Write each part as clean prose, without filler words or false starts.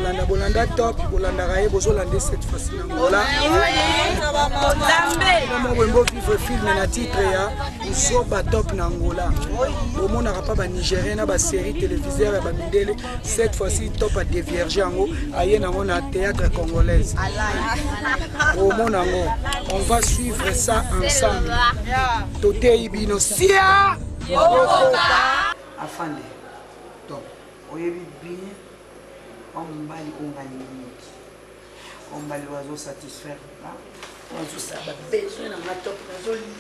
Bolanda bolanda top, bolandaka ye bozolanda cette fois-ci na Angola. Nzambe. Boyembo vivre film na titre ya Zoba top na Angola. Bomonaka pa ba Nigérien na ba série téléviseur ya ba mindele. Cette fois-ci top a dévierger yango aye nango na théâtre congolaise. Bomona yango. On va suivre ça ensemble. Toteyi bino sia. Afande. Donc, oyebi bien wa mobali oyo nga mingi wa mobali oyo azosatisfaire nga oyo azosala babesoin na nga top nazoli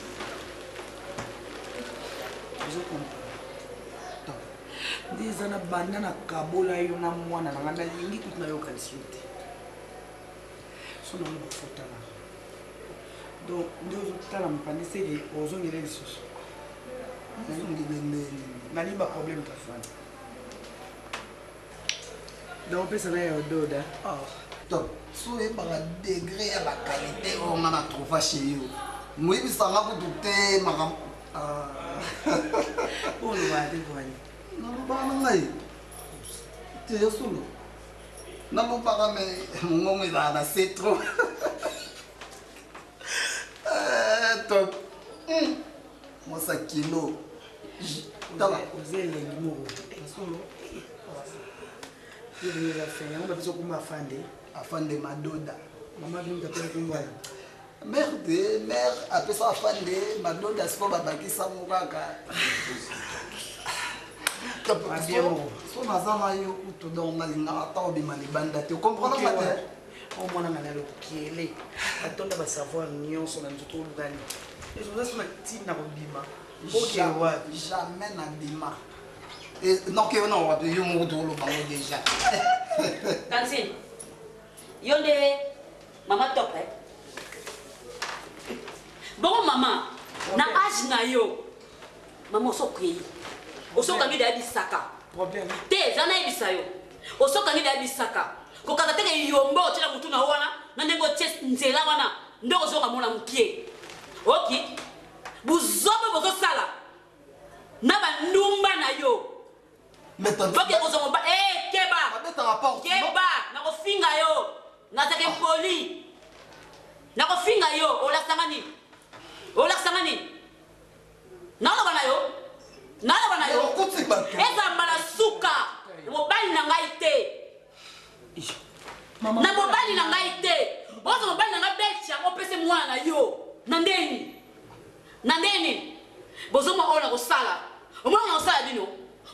ozokomprendre donc nde eza na banda na kabola yo na mwana na nga nalingi kutu nayoka lisusu te so nango bafotana donc nde ozotala mopandi seke ozongela lisusu nalingi baproblème tafani donc opesa na yo doda oh. Donc so oyebaka degré ya baqualité oyo nga na trouva chez yo moyebisanga kutu te makambo ah. olobaka te poani nalobaka na ngai te ya solo nalobaka me mongongo ezalaka na se trop eh, top hmm. mwasa kilo tala oza elengi moko solo yango babiso komba afande afande madoda mama bino tapela kombo wana mare te mare apesa afande madoda siko babakisango kaka so naza na yo kutu donc nalingaka ata obima libanda te okomprendre nga te omwana nga na lokele atonda basavoir nyonso na nzoto olukani ezoza so na ntina kobima oke wapi jamais nabima noke na wapi yo moko tolobango déjà tantine yo nde mama top eh? bongo mama na age na yo mama osokei osokangi deya bisaka te eza nayebisa yo osokangi deya bisaka kokata teke yombo otyela motu na yo wana na ndenge otie nzela wana nde ozoka mona mokie oki buzoba bozosala na bandumba na yo oke kozwa moba eh, keba keba nakofinga yo nazalaka impoli nakofinga yo olakisanga nini olakisanga nini naloba na yo naloba na yo eza mbala suka mobali na ngai te na mobali na ngai te oza mobali na ngai belge yango opesi mwana na yo na ndeni na ndeni bozomwa oyo na kosala omona na kosala bino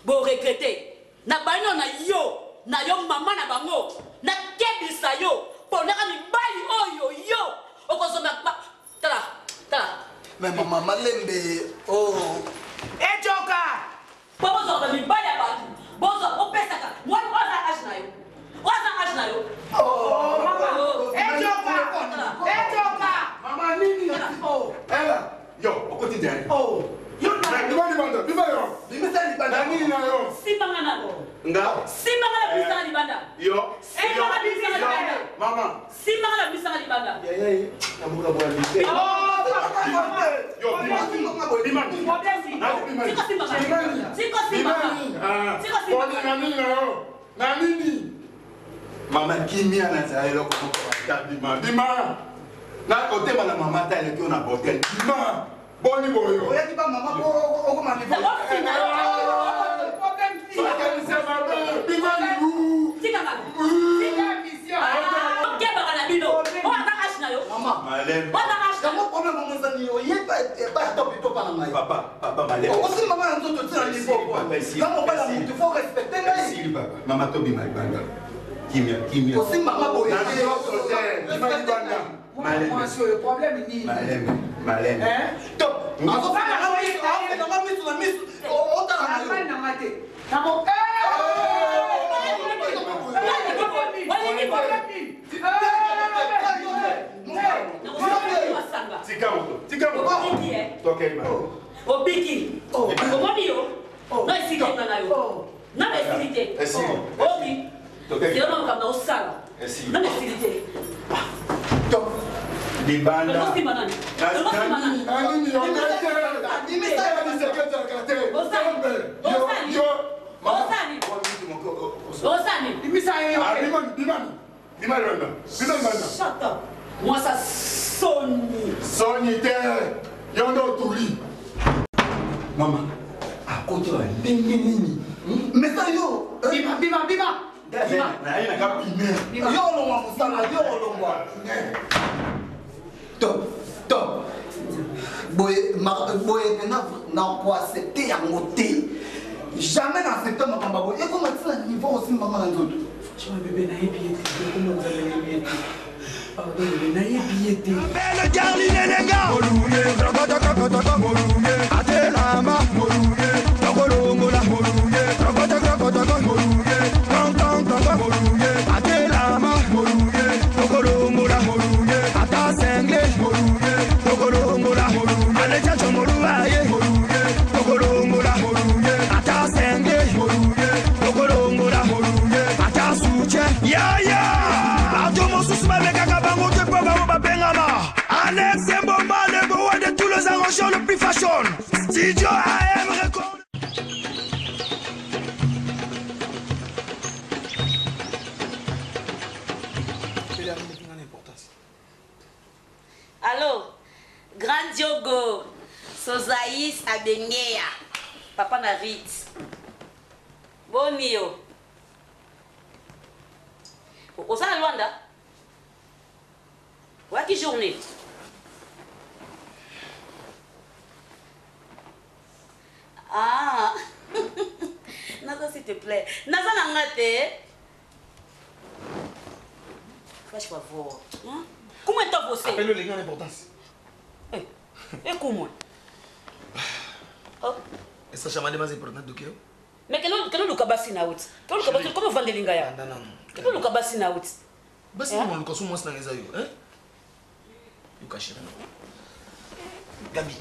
boregrete na bino na yo na yo mama na bango nakebisa yo ponaka mibali oyo yo okozonga tala tala mais mama malembe oh ejoka Po bozwaka ba mibali ya batu bozwa opesaka mwana oyo aza age na yo oyo aza age na yo ejoka ejoka mama nini oh ela yo okoti ndenge oh yo na bima libanda bima yo bimisa libanda na nini na yo simbanga na nga simbanga na bisanga libanda yo simbanga bisanga libanda mama simbanga na bisanga libanda yaya ye na boka bwa lite yo bima bima na nini na yo na nini mama kimia nazala eloko moko ata bima bima na kotema na mama ata eleki yo na botel bima boni boyo oyaki ba mama po okoma niveau bakanisa mabe bima libu kebaka na bino oyo aza age na yo yango problème yango eza nini oyeba epai ata opitopa na ngai papa papa maleme osimba nga na nzoto ti na niveau na mobali ya motu faut respecte ngai mama tobima libanda kimia kimia osimba nga boye na nzoto te bima libanda mwasi oyo problème nini malembe malembe top azofanga misu na misu otala na yo na nga te na mo tika moto tika moto tokei obiki omoni yo na esika nga na yo nano esili te oki zela makambo na osala nano esili te libanda Osani. Bimisa ye. Ah, bima, bima. Bima libanda. Bima libanda. Shut up. Mwasa soni. Soni te. Yo nde otuli. Mama, akoti wa ndenge nini? Mais yo. Bima, bima, bima. Naye naka pine. Yo olongwa mosala, yo olongwa. Top, top. Boye, boye mpena nakoaccepte yango te. Jamais naaccepte makambo ya boye. Ekoma ntina niveau osimbanga na nzoto. Franchement, bébé, nayebi ye te. Ekoma nzambe nayebi ye te. Pardon, bébé, nayebi ye te. Belle Carline Lenga. Atelama. Tokolongola. Atelama. Tokolongola. Ata sengle. Tokolongola. Alecha chomoluaye. Tokolongola. Ata sengle. Tokolongola. Ata soutien. Yeah, yeah. Bato mosusu babengaka bango te mpo bango babengama. Alex Mbomba, le boa de tous les arrangeurs le plus fashion. Studio AM Record. Allô, Grand Diogo, Sozaïs Abengeya, papa na Rit. Boni yo. Oza na Luanda? Oyaki journée? Ah. Naza s'il te plaît. Naza na nga te. Faz favor. Hein? Como é que você? Appelle le gars d'importance. Eh, e como? Oh. Essa chamada é mais importante do que eu? Mais que não que não luka basi na out. Que luka basi como vandelinga ya? Não, não. Que luka basi na out. Basi não luka so mwasi na eza yo, hein? Luka chérie. Gabi.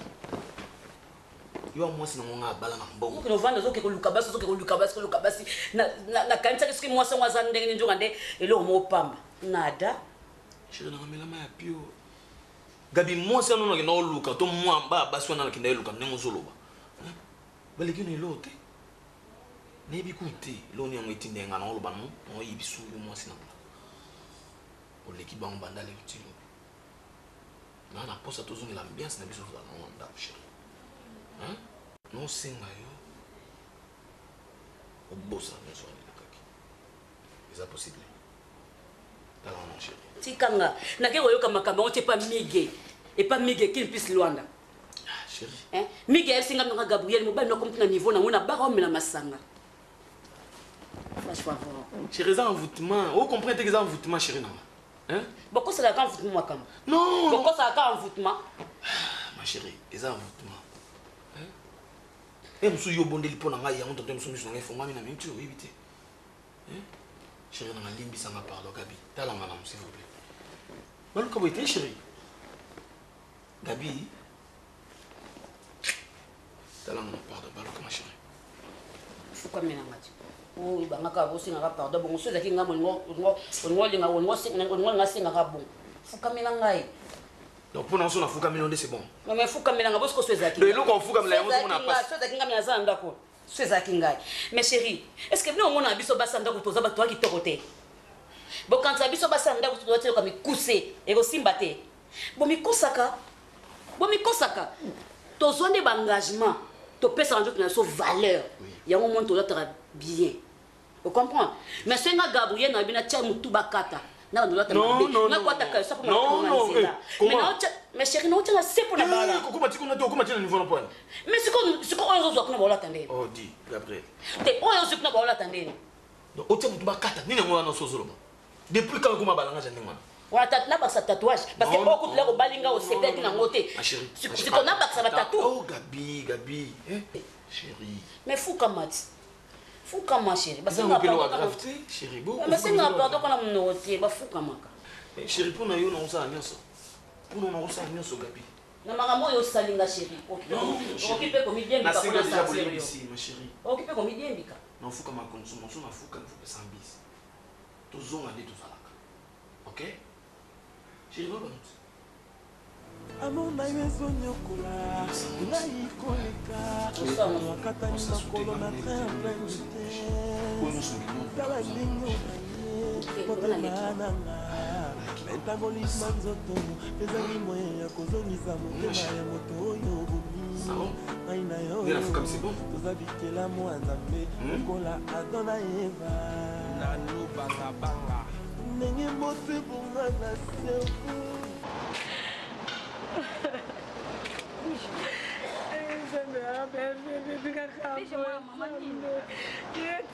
Yo mwasi na ngonga abala na mbongo. Oke novanda ozoke koluka basi ozoke koluka basi koluka basi na na nakanisaki soki mwasi yango aza ndenge nini nzoka nde eloko moko pamba nada. Chérie na ngamela ya pio. Gabi mwasi wana nakenda koluka to mwamba basi wana nakenda eluka ndenge ozoloba. Baleki na eloko te. Nayebi ku te eloko nini yango etinda nga na oloba no naoyebi su yo mwasi na nga. Oleki bango banda lelo ti lobi. Na na posa tozongela ambiance na biso tozala nango na ndako chérie. Hein? Nosenga yo obosana nyonso wana elekaki. Eza possible. Tala wana chérie. Tikanga nake koyoka makambo yango te epa Migue. Epa Migue kin plus Luanda. Ah, chérie. Hein? Migue ayebisi nga mnoka Gabriel mobali no akomi na niveau nango na baka omela masanga. Faz favor. Chérie, eza envoûtement. O comprendre te que eza envoûtement chérie nanga. Hein? Bokosalaka envoûtement makambo. Non. Bokosalaka envoûtement. Ma chérie, eza envoûtement. Hein? Eh mosusu yo obondeli mpo na ngai yango tonto mosusu miso na ngai efongwami na miniti oyo oyebi te. Hein? Chérie nanga limbisa nga pardon Gabi. Tala nga nanu s'il vous plaît. Baluka boye te chérie. Gabi. Tala nga pardon baluka ma chérie. Fukamela nga ti. Oyo bangaka bosengaka pardon bongo so ezalaki nga molingo olingo olingo asengaka bongo. Fukamela ngai. Donc pour nous, on a fukamela nde c'est bon. Non mais fukamela nga bosiko so ezalaki. Donc eloko ofukamela yango ozomona pasi. So ezalaki nga mais naza na ndako. So ezalaki ngai. Mais chérie, est-ce que bino omona biso basi ya ndako toza bato ya kitoko te? Bokanisa biso basi ya ndako toza tiyoka mikuse ekosimba te. Bomikosaka. Bomikosaka. Tozwa nde ba engagement. Topesaka nzoto na biso valeur. Yango moni tolataka bien. Vous comprenez? Mais c'est nga Gabriel na bina tia mutu bakata. Na bando lata Non, mabe. non, Na non, kwata non. ka sa pona Non, na non, nzela. eh, comment? Mais na tia, mais chérie na tia na se pona bala. Eh, kokoma ti kuna te, okoma ti na niveau na poil. Mais siko siko oyo ozwa kuna baolata ndeni. Oh di Gabriel. Te oyo ozwa kuna baolata ndeni. Donc otia mutu bakata nini yango wana osozoloba. Depuis quand okoma balanga ja ndenge wana? Wana tatu na bakisa tatouage parce que Non, oyo kutu non, lako balinga non, osepelaki non, nango te. Ma chérie, Siko ma chérie, siko na bakisa ba attends. tatou. Oh Gabi, Gabi, eh chérie. Mais fukama ti. Fukama chérie. Eza Basenga mopelo wa pardon. grave te, chérie. Bo. Basenga pardon kona monoko te, bafukamaka. Eh, chérie mpona yo naosala nyonso. Mpona naosala nyonso Gabi. Na makambo oyo osalinga chérie. Non, Okoki mpe komidiembika Nasenga mpona déjà sentir yo. bolimbisi, ma chérie. Okoki mpe komidiembika. Nafukama consommation nafuka nafuka 100 bis. Tozonga nde tozalaka. Ok? Chérie, baba nuti. Amour na yo ezonyokola ngai koleka. Akatani makolo na train plein te. Tala ndenge okanye motema nanga metabolisme nzoto ezangi moyen ya kozongisa motema ya moto oyo obomi ngai na yo toza bikelamu ya Nzambe lokola Adam na Eva. Nanu banga banga ndenge moto ebonga na cerveau.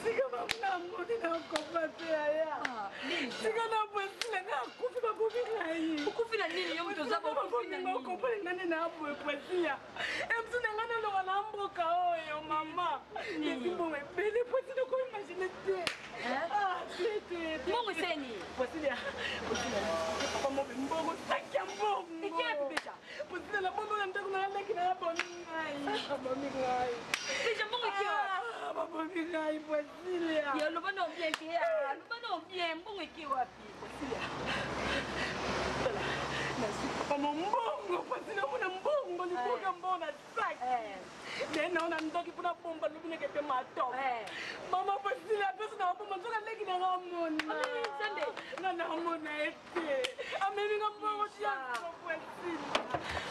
Tika bamona na kopa te yaya. Tika na bwesile na akufi babomi ngai. Okufi na nini yo moto oza bokufi na nini? Okopa na nani na boye Presiya. Emsu na ngai naloba na mboka oyo mama. Ezi mbongo ebele Presiya ko imagine te. Ah, te te. Mbongo eseni. Presiya. Presiya. Papa mobe mbongo saki ya mbongo. Ekepi beja. Presiya na bomo na ndako na leki na bomi ngai. Bomi ngai. Beja mbongo ekepi. Ah, babomi ngai Presiya. Ya loba na bien te. Loba na bien mbongo ekepi wapi Presiya. Tala. Nazwi papa mombongo Presiya omona mbongo liboka mbongo na saki. Naye nao na ndoki mpona bomba lobi neke mpe mato. Mama Presiya apesi na bomba nzoka leki na nga mona. Nga na mona ye te. Amemi nga mbongo tiako Presiya.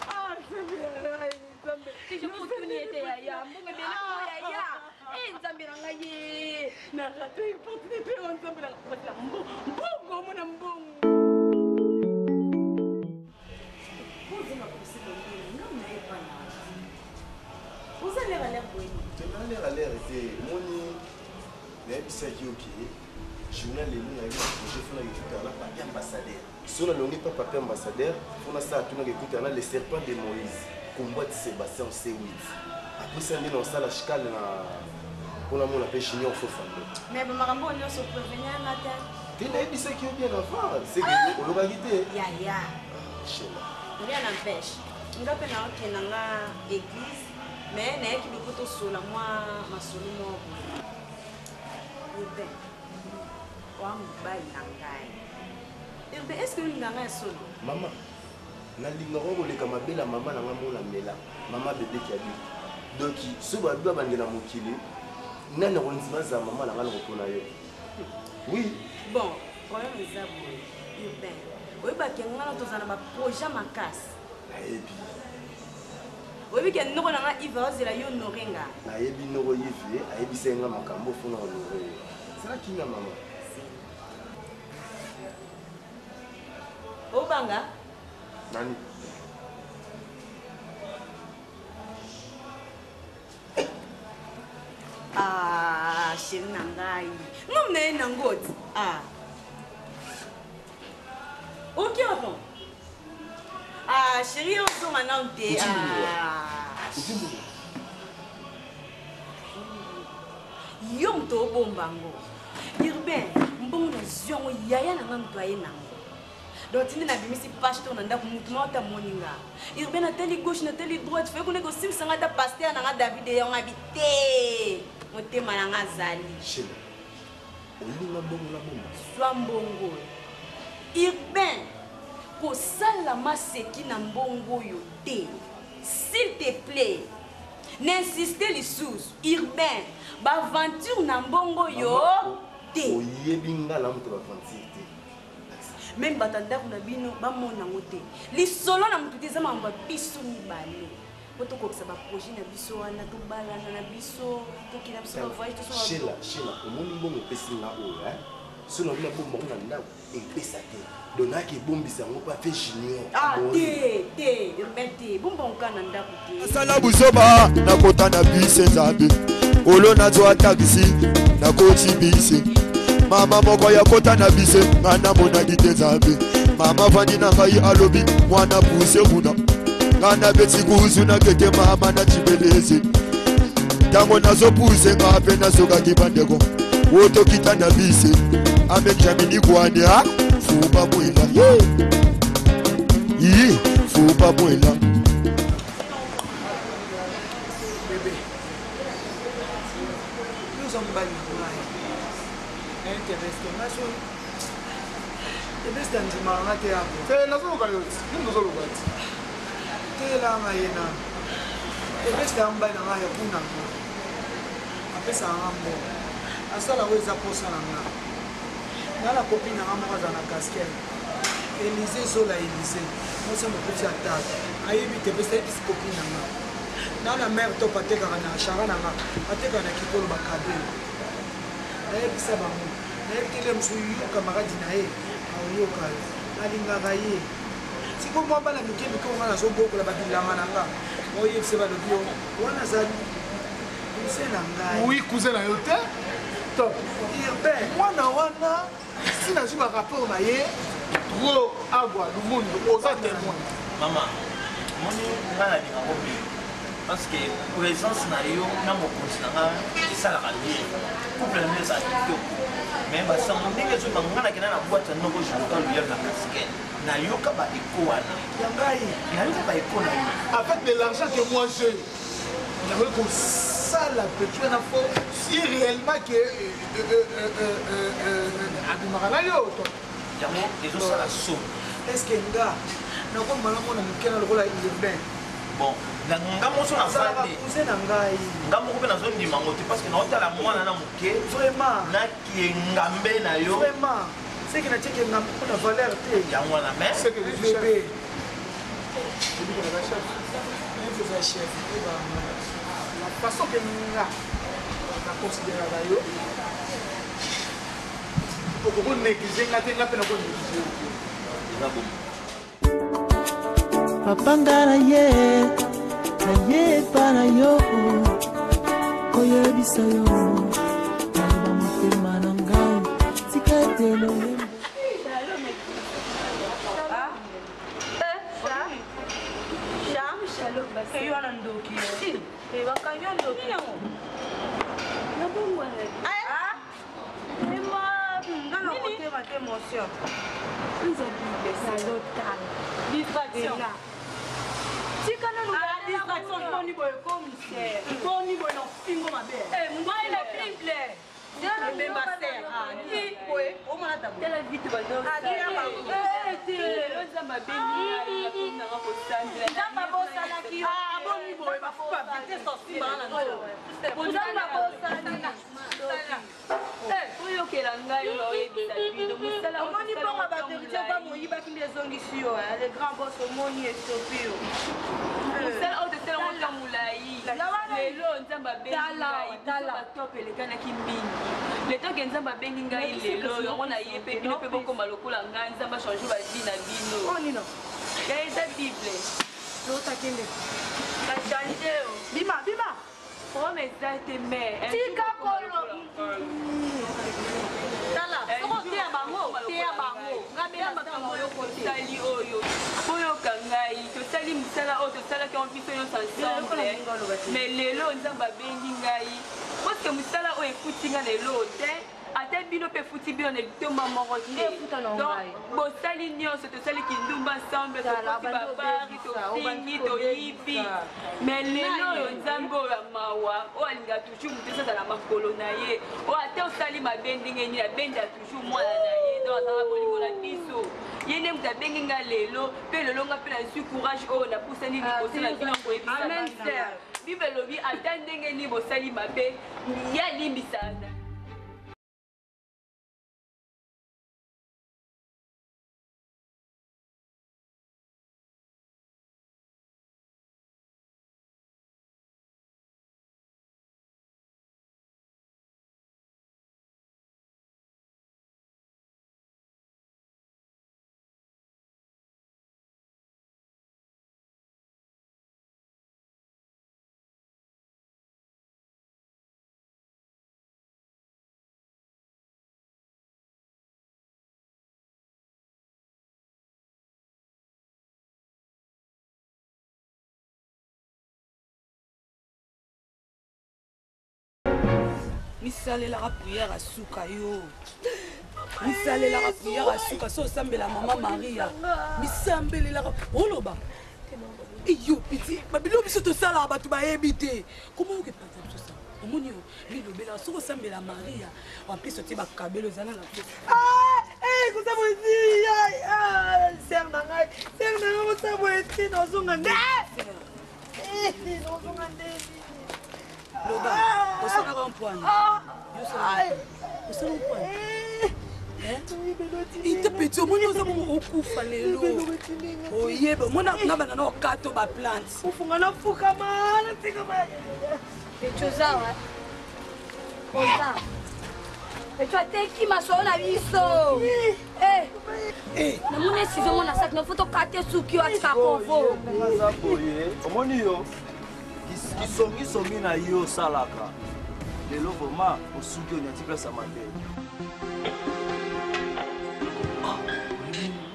Ah, Nzambe na ngai Nzambe. Tije motuni ete yaya mbongo ebele mpo yaya. Eh Nzambe na ngai ye. Na rate opportunité oyo Nzambe na Presiya mbongo omona mbongo. Oza l'air à l'air boye. Tena l'air à l'air te omoni nayebisaki yo ke journal lelo nayaki na projet fona ekutana na papi ambassadeur so nalongi pa papi ambassadeur fona sala tunaka ekutana na le serpent de Moïse Komboati Sébastien C8 après ça nde na osala chikale na mpona mona mpe junior fofando. Mais bamakambo oyo nyonso prévenir nga te. Te nayebisaki yo bien avant seke olobaki te. Yaya. Shela. Rien n'empêche. Nga mpe naokenda nga église mais nayaki biko tosola mwa masolo moko boye. Urbain, oa mobali na ngai. Urbain, est-ce que olinga ngai ya solo? Mama, nalingaka koleka mabela mama na ngai mona mela mama bebe kiabi. Donc so babi babandela mokili nani akondima azala mama na ngai na kopona yo? Oui. Bon, problème eza boye. Urbain, oyebaki ngai na tozala na baprojet makasi. Nayebi. Oyebi ke noko na ngai Yves aozela yo honore nga. Nayebi noko Yves ayebisa ye nga makambo fo na honore yo. Zala kimia mama. Obanga? Nani? Ah, chéri na ngai. Ngom na ye nango ti. Ah. Ok, avant. Ah, chéri, ozonga nanu te. Ah. Yo moto obomba yango. Urbain, mbongo nazwi yango yaya na nga moto aye nango. Donc tinde nabimisi page to na ndako motu moko ata amoni nga. Urbain natali gauche natali droite faye kuna kosimbisa nga ata pasteur na nga David yango abi te. Motema na nga azali. Shela, olinga mbongo na bomba. Zwa mbongo. Urbain, kosala maseki na mbongo oyo te. S'il te plaît. N'insiste lisusu. Urbain, ba aventure na mbongo yo te. Oyebi nga na moto ba aventure te. Même bato ya ndako na bino bamona yango te. Lisolo na moto te eza makambo ya biso mibale. Po tokokisa ba projet na biso wana, tobalana na biso, tokenda biso ba voyage, tosala Shela, Shela, omoni mbongo opesi nga oyo, hein? So na bino bomba ngo na ndako epesa te. Donc nayaki ebombisa yango pa fe junior. Ah, te, te, Urbain te, bomba ngo kaka na ndako te. Nasala buzoba nakota na bise nzambe kolo nazwa taxi nakoti bise mama moko ya kota na bise nga namonaki te nzambe mama vandi na ngai alobi mwana puse kuna nga nabeti kuzu nakete mama na cibelezi ntango nazopuse nga mpe nazokaki bandeko otokita na bise amekjamini kwani a fuba mwela ye yi fuba mwela. Bebe, yo oza mobali na ngai intereste ngai so ebesita ndimaka nga te yako te nazoloka yo ti nini tozoloba ti teyelanga ye nano ebesita ya mobali na ngai ya kuna ngo apesaka nga mbongo. Asala oyo eza posa na nga. Nga na copine na nga moko azala na casquette. Elise Zola Elise. Mwasi ya mokufi ya tata. Ayebi te pesa yebisi copine na nga. Na na mère top atekaka na chara na nga. Atekaka na kikolo ba cadeau. Nayebisa bango. Nayebi te nde mosusu yo camarade na ye aoyoka yo. Nalingaka ye. Sikoyo mwa bana mike mike oyo nga nazobokola babilanga na nga. Oyebisa balobi yo wana azali cousin na ngai. Oui, cousin na yo te. Top. Urbain. Mwana wana si nazwi ba rapport na ye trop agwa lumundu oza témoin. Mama, moni nga nalinga ngo bien parce que présence na yo na mokonzi na nga esalaka bien couple na bino ezala kitoko mais basango ndenge ezoba nga nakenda na boite ya noko jonathan luyal na casquette nayoka ba eko wana ya ngai nayoka ba eko na yo avec de l'argent que moi j'ai nakoki kosala petit wana fo si réellement ke euh, euh, euh, abimaka na yo to yango ezosala so est ce que nga nakomba na mwana moke na lokola urbain bon na nga moso nafandi cousin na ngai nga moko mpe nazondima yango te parce que naotala mwana na moke vraiment nakiengambe na yo vraiment seke natiaki engambe mpo na valeur te yango wana mais bebe chef la façon que nga na considéraka yo okoki néglige nga te nga mpe nako néglige yo te eza bongo papa nga na ye na ye epa na yo koyebisa yo naloba motema na ngai tika ete loyembo Yo wana ndoki bakangi yo ndoki nga na kotema te monsieur tika nanu distraction boni boye commissaire boni boye na fingo mabe la bible oyokela ngai oyebisa bino mosala omoni mbongo ya baverité oka moyibaki nde ezongisi yo le grand bos omoni esopi yo mosala oyo tosala ngo ntango molai lelo nzambe abengi ngai biso batop elekanaki mingi letoke nzambe abengi ngai lelo yango na ye mpe bino mpe bokoma lokola ngai nzambe achange bavi na bino ya eza bible lotakende bima bima problème eza te mais tika kolo tala soko oteya bango teya bango tosali oyo boyoka ngai tosali mosala oyo tosalaki yango biso nyonso ensemble mais lelo nzambe abengi ngai parceke mosala oyo efuti ngai lelo te ata bino mpe efuti bino na litomba moko te donc bosali nyonso tosali kindumba ensemble tokoti babari tofingi toyibi mais lelo oyo nzambe oyo ya mawa oyo alingaka toujours moto esi azala makolo na ye oyo ata osali mabe ndenge nini abenda toujours mwana na ye donc azalaka bolingo na biso ye nde moto abengi nga lelo mpe lelo nga mpe nazwi courage oyo napusani liboso na bino koyebisa bible elobi ata ndenge nini bosali mabe ye alimbisana. Misalelaka prière ya suka yo misalelaka prière ya suka so osambela mama maria misambelelaka oloba iyo piti babilo biso tosalaka bato bayebi te koma oke panza biso sa omoni yo milobelaka soki osambela maria en plus otie bakabelo eza nana kosa boye ti ser na ngai ser na ngai kosa boye ti nazonga nde nazonga nde loba osalaka mpwani Osala mpani. Ite petit omoni oza bongo okufa lelo. Oyeba omona na bana na okato ba plante. Ofunga na fukama na tika ba. Petit oza wa. Oza. Petit ateki masolo na biso. Eh. Eh. Namoni esizo mona saki na foto kate suki atika kovo. Aza boye. Omoni yo. Kisongisongi na yo osalaka. Lelo vraiment osuki onyati place ya mabe.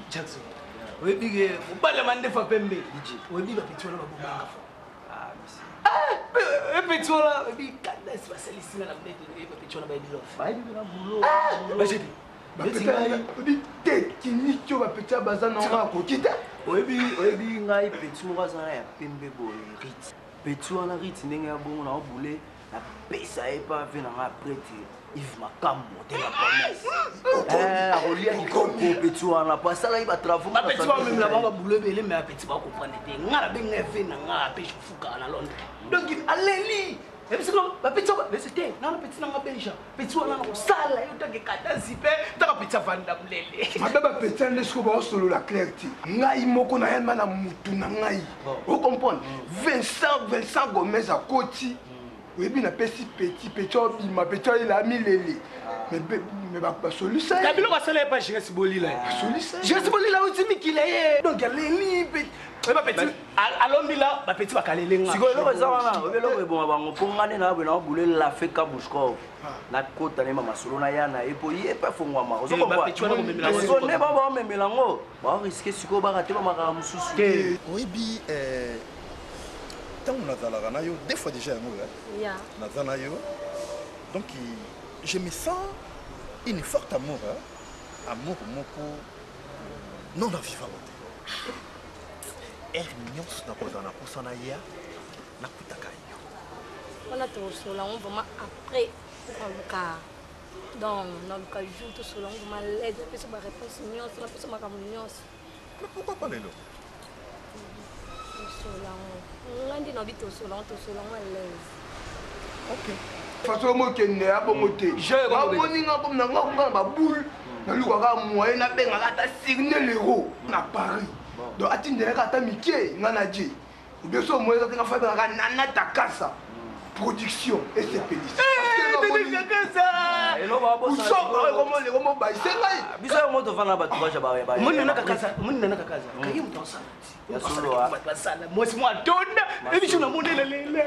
Jackson. Oyebi ke mobali ya mandefa pembe. Oyebi ba petit wana babomaka fo. Ah, petit wana oyebi kanda si basalisi nga na mbeto oyebi ba petit wana bayebi love. Bayebi na boulot. Bajeti. Oyebi tekiniki oyo bapeti baza na yango akoki te. Oyebi oyebi ngai petit moko aza na ya pembe boye rit. Petit wana rit ndenge ya bongo na obule napesa ye pa ve na ngai prêtre Yves Makambo de la promesse. Eh, akolia kitoko petit wana po asalaki batravaux. Bapeti bamemela bango babulo ebele me bapeti bakomprendre te. Ngai nabenga ve na ngai apeshi kofuka na Londres. Donc aleli ebisi nga bapeti bese te nana peti nanga benja peti wana na kosala yo tanke katasi mpe taka peti avanda molele mabe bapeti nde sikoyo baosolola claire te ngai moko nayamba na mutu na ngai ocomprendre Vincent Vincent Gomez akoti oyebi napesi peti peti obima peti oyela milele mais basolisa na biloko asala ye pa Jires Bolila basolisa Jires Bolila auti mikila ye donc aleli bapeti alombila bapeti bakalele nga sikoyo eloko eza wana oyebi eloko eboma bango mpo nga nde na boye naobule lafe kabushkov nakota nayeba masolo na ya na ye mpo ye mpe afongwama ozokomprendre nde bango baomemela yango baoriske sikoyo baka te bamakaka mosusu oyebi ntango nazalaka na yo deux fois déjà yango yeah. naza na yo donc je me sens une forte amour hein? amour moko non na vivant te heure nyonso nakozala na posa na ya nakutaka yo wana tokosola yango vraiment après naluka donc naluka jour tosola yango vraiment l'aise napesa baréponse nyonso napesa makambo nyonso mais pourquoi pas lelo tosola yango nga nde nabi tosola yango tosola yango à l'aise ok façon mokende ya bongo te bamoni nga komi na nga nga na baboule nalukaka moyen nabengaka ata signe lero na paris donc atindelaka ata mike nga na je obien so moyen eza te nga fabengaka nana takasa production esepelisi mobaise ngai biso yango tovanda bato baja omoni nana kakaza kaye moto asala bato basala mwasi mwa atonda ebiso namonelelele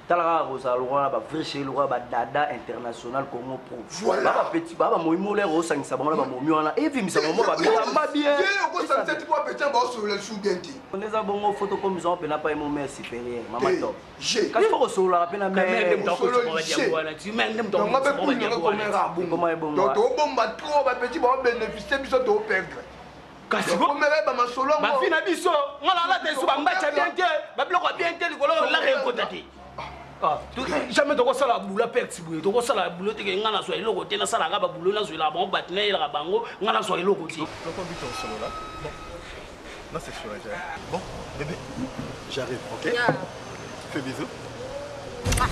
tala kaka kozala lokola bavrai chéri lokola badada international congo pro bapeti baa bamomi molere osangisa bango na bamomi wana evimisa bango babilamba bien okosangisa ti po apeti baosolola lisusu bien te nde eza bongo fo tokomisa ngo mpena pa ye mo mare supérieur mama top kasi fo kosololaka mpe na mare tobomba trop bapeti baobénéficie biso toperdre kasi komela bamasolo bafi na biso nga nalata esu bambacha bien te babiloko ya bien te likolo laka ekota te jamais tokosala bula perte boye tokosala bulo teke nga nazwa eloko te nasalaka babulo nazwelaka bango bato nayelaka bango nga nazwa eloko te Là, c'est sûr, Bon, bébé, j'arrive, ok yeah. Fais bisous. Ah.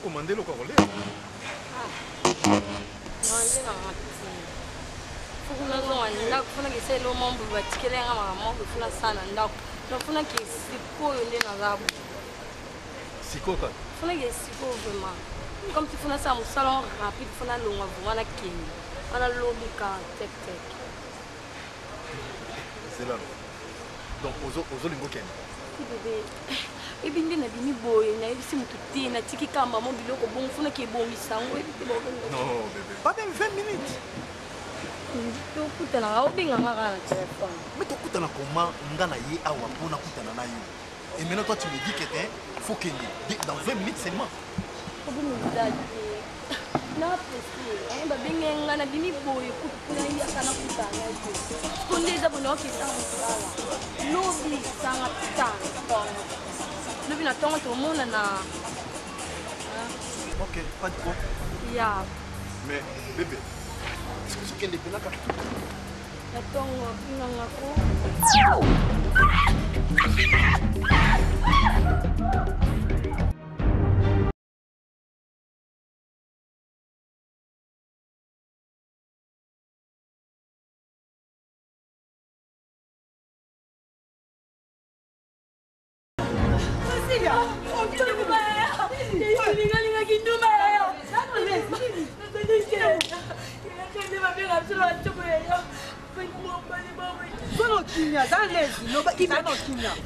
Commandé eloko ya kolia. Nde nanga te fo nazonga ndako fo nakesa elo mambo batikela yanga makambo moko fo nasala na ndako donc fo nake sikoyo nde naza bo Sikoyo kaka. Fo nake sikoyo vraiment comme ti fo nasala mosala ngo rapide fo nalongwa vraiment nakende wana lobi kaka tek tek Zela. Donc ozo ozolinga okende. Merci bébé. Ebi nde nabimi boye nayebisi motu te natiki kaka mama biloko bongo funaki ebongisa yango oyebi te baobenga. Non bébé, pas même 20 minutes. Tokutanaka obenganga kaka na telefone. Mais tokutana comment nga na ye awa mpo nakutana na yo? Et maintenant toi tu me dis que te faut kende dans 20 minutes seulement. Problème eza te. Na presse, babenge nga nabimi boye kutu kuna yaka nakutana te. Siko nde eza boye naokesanga mosala. Lobi sanga tano ntongo. Lobi na ntongo tomonana. Ok, pas de quoi. Ya. Mais bébé, est-ce que tokende mpena kaka? Na ntongo binganga ko.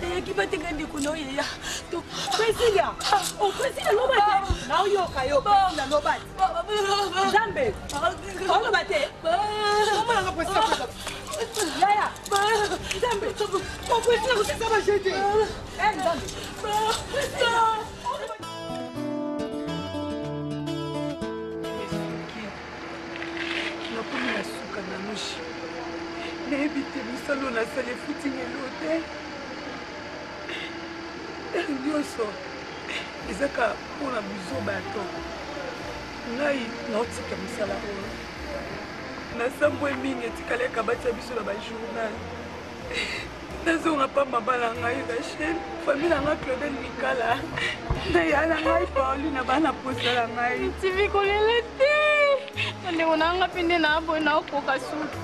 Eyaki bateka ndeko na oyo ya Priscilla, oh Priscilla loba te. Naoyoka yo Priscilla loba te. Nzambe. Oloba te. Omona nga Priscilla. Yaya. Nzambe. Oh Priscilla kosisa ba jete. Eh Nzambe. Priscilla. Nakomi na suka na nushi. Nayebi te mosala oyo nasala efuti ngelo te. Heure nyonso ezaka mpona buzoba ya to ngai naotika mosala oyo nasambwe mingi etikali ekabatisa biso na bajournal nazonga mpa mama na ngai rachel famille na ngai claudel mikala na ya na ngai paoli na bana posa na ngai tv kolela te bandeko na nga mpe nde naboye naokoka suki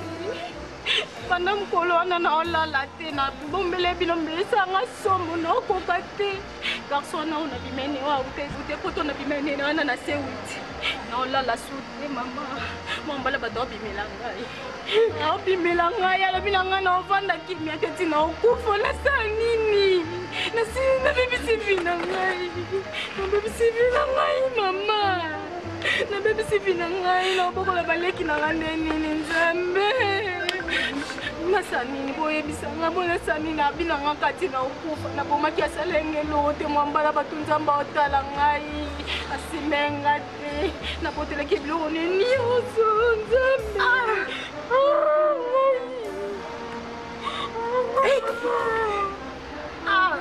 banda mokolo wana naolala te nabombele bino mbesanga somo naokoka te garçon wana oyo nabimene oyo auta evute poto nabimene wana na sewiti naolala su te mama mwambala bato abimela ngai aobimela ngai alobi na ngai naovanda kimia te ntina okufa nasala nini nabebisi vi na ngai nabebisi vi na ngai mama nabebisi vi na ngai naobokola baleki na ngai nde nini nzambe nasala nini boyebisa ngai bonasala nini abi na ngai kati na okufa nabomaki asalenge eloko te mwambala bato nzambe aotala ngai asimenga te nabotelaki biloko ne nyonso nzambe ah! Ah!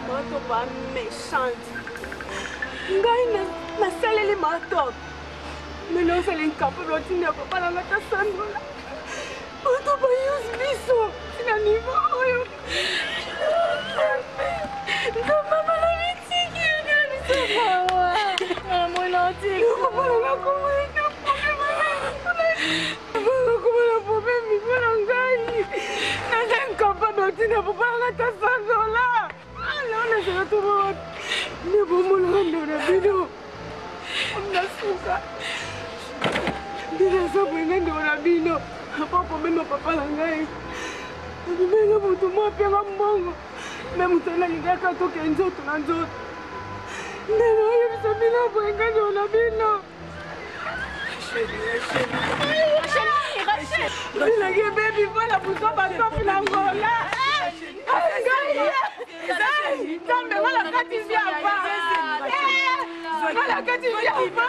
Bato ba méchante ngai nasaleli matop me nazali incapable otinda papa na nga ta sandola bato bayuse biso tina niveau oyo nzambe bana mitiki na biso mawa namona otikakoma na problème mpo na ngai naza incapable otinda papa na nga ta sandola naonazala toba nde bomonaka ndo na bino nasuka nde naza boye nga ndeko na bino mpo komema papa na ngai abimenga motu mwa apenga mbongo me moto wana alingaka toke nzoto na nzoto nde naoyebisa bino boye nga ndeko na bino bilenge bebi mpona buzo batopi na ngola nzambe nga na kati viava nga na kati viava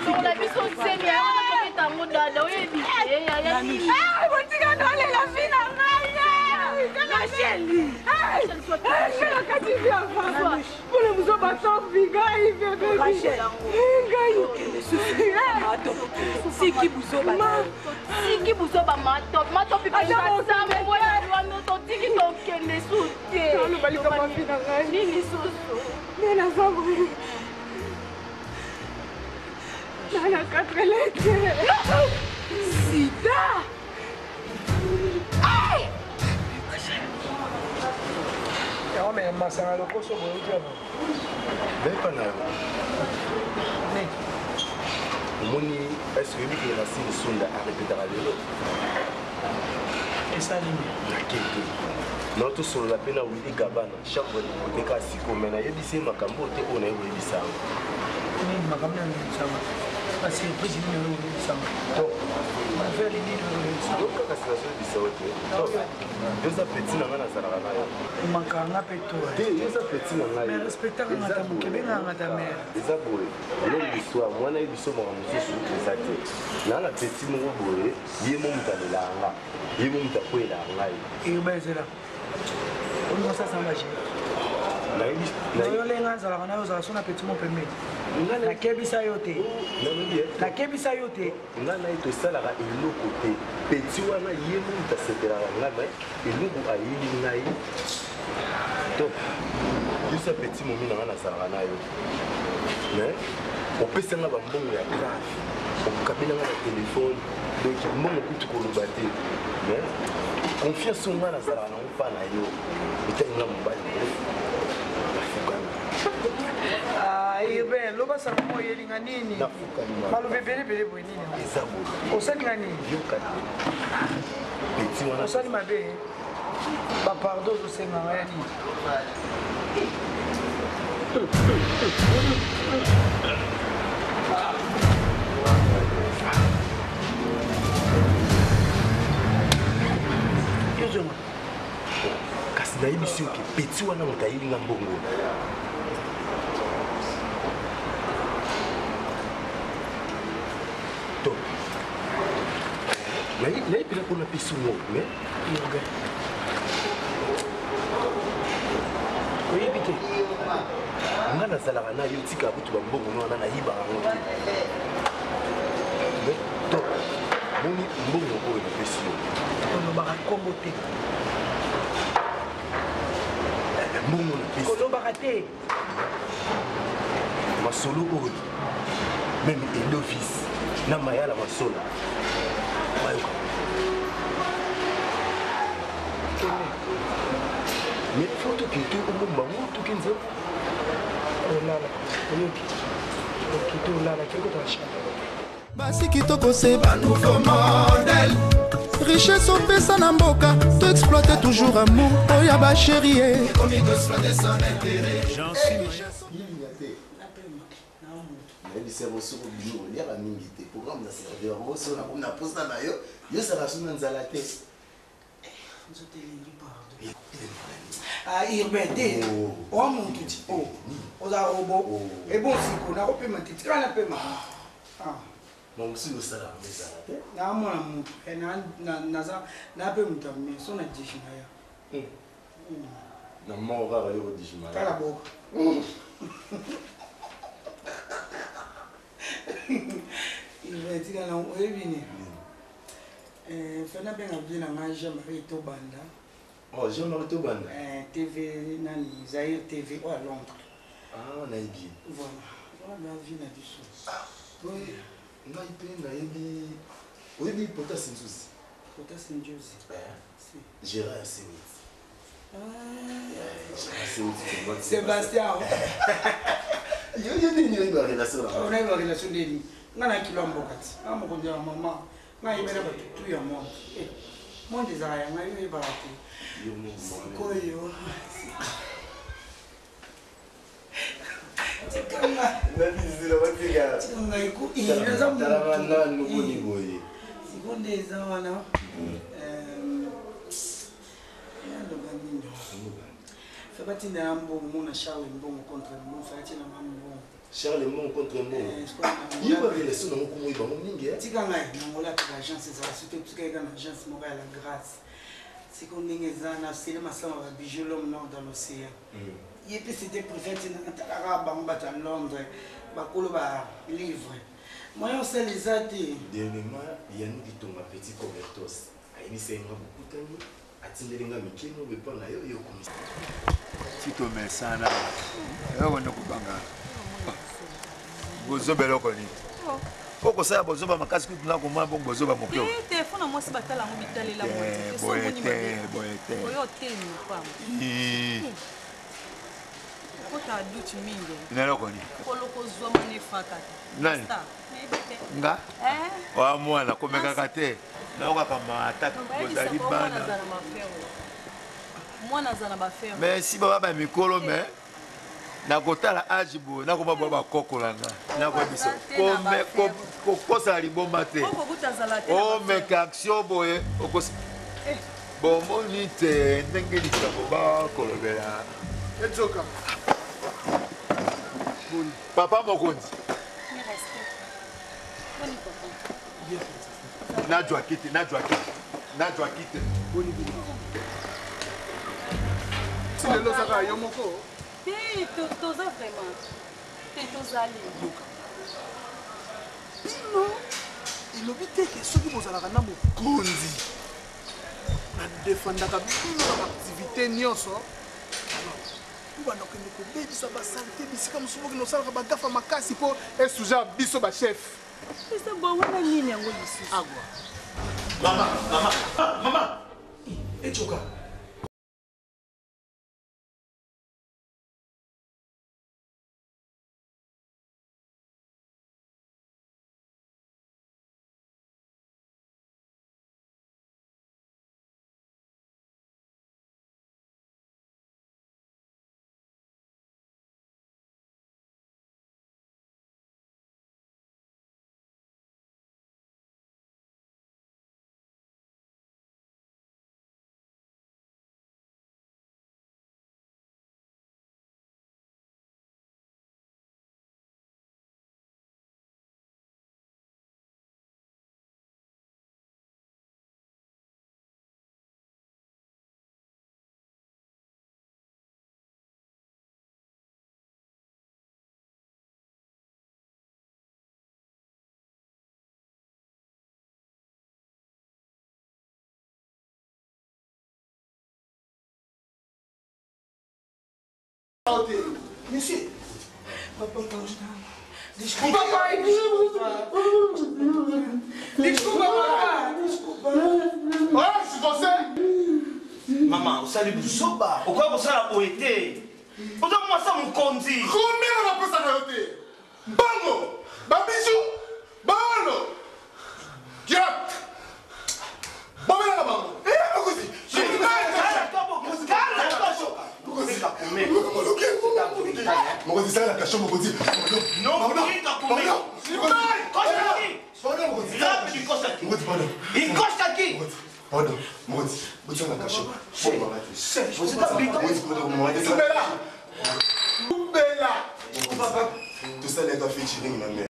longola biso nsemi yango nakobeta yango dada oyebi botika nolela vi na ngai na kati viava mpona buzo batopi ngai ngai siki buzoba siki buzoba matop matop mpenzasamboyalwano totiki tokende su te nini susu nde naza boye na na 4 lettre sida yango me masanga lokoso boye uti yango bepa na yo omoni est-ce oyebi ke racine sunda arepetaka lelo? Esali Nake te. Na tosolola mpe na Willy Gabana, chambre de beauté kaka sikoyo, mais nayebisi ye makambo oyo te oyo naye koyebisa yango. Nini makambo nini oyebisanga? Ba surprise nini oyo oyebisanga? Bavele nini oyo oyebisanga? Yo kaka si nazoyebisa yo te. Yo oza petit na ngai nazalaka na yo. Omakanga mpe to. Te, yo oza petit na ngai. Mais respectaka nga ta moke, bengaka nga ta mère. Eza boye. Longue histoire, mwana ye biso makambo mosusu eza te. Naa na petit moko boye, ye mo moto alelaka nga, ye mo moto akwelaka ngai. Urbain zela. Olingo sasa magie. Nayebi yo ndenge azalaka nayo ozala so na petit mo pembeni. Nakebisa yo te. Nakebisa yo te. Nga na ye tosalaka eloko te. Petit wana ye mo moto asepelaka ngai mais eloko ayeli ngai top. Yosa petit momi na ngai nazalaka na yo. Mais opesa nga bambongo ya grave. Okabela nga na telefone. Donc mbongo kutu koloba te. Mais confiance oyo ngai nazalaka nango mpa na yo. Etali nga mobali nafukami. Ah, Urbain, loba sango mo oyeli nga nini? Maloba ebele ebele boye nini? Eza boye. Osali nga nini? Yoka te. Petit wana. Osali mabe. Ba pardon ozosenga nga ya nini? Yozonga. Kasi nayebisi yo ke petit wana moto ayeli nga mbongo. Top. Nayebi mpenza mpona pesi ngo mais oyebi te nga nazalaka na yo tika kutu bambongo no wana nayibaka yango te mais top moni mbongo oyo napesi yo olobaka nkombo te mbongo napesi kolobaka te masolo oyo meme edovis na mayala masola bayoka mais fo tokende obomba ngo tokende olala oyoki okite olala kekota chambre Basi kitoko se ba nouveau modèle richesse opesa na mboka to exploite toujours amour oyo ya ba chérie nayebisa yango soki obimi koliaka mingi te programme na servir yango so nakomi na posa na yo yo ozalaka so na nzala te nzoto elengi pardon ah urbain te oa mutu ti o oza robo ebon siko nakopema te tikala napema mosusu osala yango ezala te naamona mutu naza na mpe moto ya meso na dijima ya na moko kaka yo kodijima tala boka urbain tikala oyebi nini Eh, fana abenga vie na ngai Jean Marie Tobanda. Oh, Jean Marie Tobanda. Eh, TV nani Zaire TV oyo à Londres. Ah, nayebi. Voilà. Voilà vie na biso. Ah, oui. Ngai mpe nayebi oyebi Potas Nzuzi. Potas Nzuzi. Eh. Si. Gérard Senit. Ah. Sébastien. Yo yo nini oyebi ba relation na. Oyebi ba relation nini? Nga na kilo mboka ti. Nga mokonzi ya mama. Nga yebela bato tu ya monde. Eh, monde ezalaka ya ngai yo oyebaka te. Sikoyo. Sikoyo nde eza wana. Yaloba nini? Fa batinda ya mbongo mona Charles mbongo contre mbongo fa atinda nga mbongo. Charles mbongo contre mbongo. Ye ba relation nango komo yeba ngo mingi eh. Tika ngai na Angola pe ba agence ezala surtout tika eka na agence moko ya la grâce. Siko ndenge eza na sele masama ba bijoux l'homme noir dans l'océan. Ye pe c'était privé tina natalaka bango bato ya Londres bakolo ba livre. Moyen osala eza te. Dernièrement Yannick Kitonga petit Cobertos ayebisa ye nga bokutani atindeli nga mike mobe mpo na yo yo okomisi ti tomesana eloko nde kobanga bozoba eloko nini okosala bozoba makasi kutu na komona bongo bozoba moke te fo na mwasi batala yango bitalela boye te boye te oyo otelemi pamba okota doute mingi na eloko nini kolo kozwama nefaka nani nga eh? oya mwana komekaka te. Nayokaka ata bozali bana. Mwana aza na bafere. Mais si baba ba mikolo mais nakotala age boye nakoma boya bakokola nga nakoyebisa kokosala liboma te omeka action boye eh. Bomoni te ndenge likambo bakolobela etsoka papa mokonzi. Najwa kiti, najwa kiti, najwa kiti. Si lelo ozaka yo moko te, toza vraiment te, tozali. Bino elobi te ke soki bozalaka na mokonzi nadefandaka bino na baaktivité nyonso, bobanda kokende kobebisa basalite bisika mosusu, bokende kosalaka bagafa makasi mpo esuja biso bachef. Eza bongo na nini yango lisusu? Agwa. Mama, mama, mama. Echoka. Monsieur. Papa, desculpa. Papai, desculpa. Desculpa, papai. Desculpa. Olha, se você. Mama, osali buzoba, okoki kosala boye te, oza mwasa mokonzi. Combien napesaka yo te? Mbongo, babisu, baolo. Diap. Bomelaka bango. Eh, mokonzi. Mokonzi, sala na kasho, mokonzi. Pardon, mokonzi, botia na kasho. Bela. Bela. Tosalaka featuring na mer.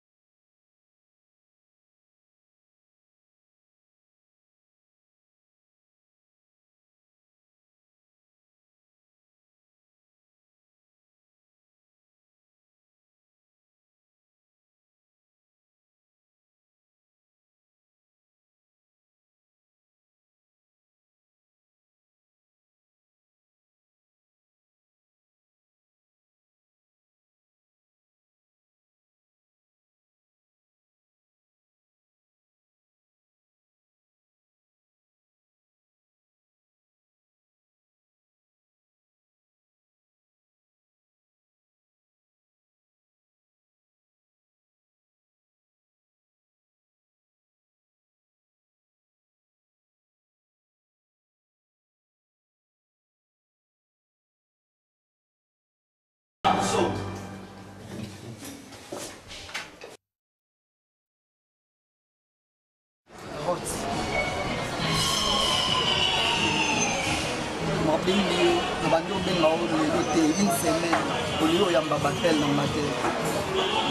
Mabengi yo na bandi obenga yo lelo te, une semaine olingi oyamba batel na nga te.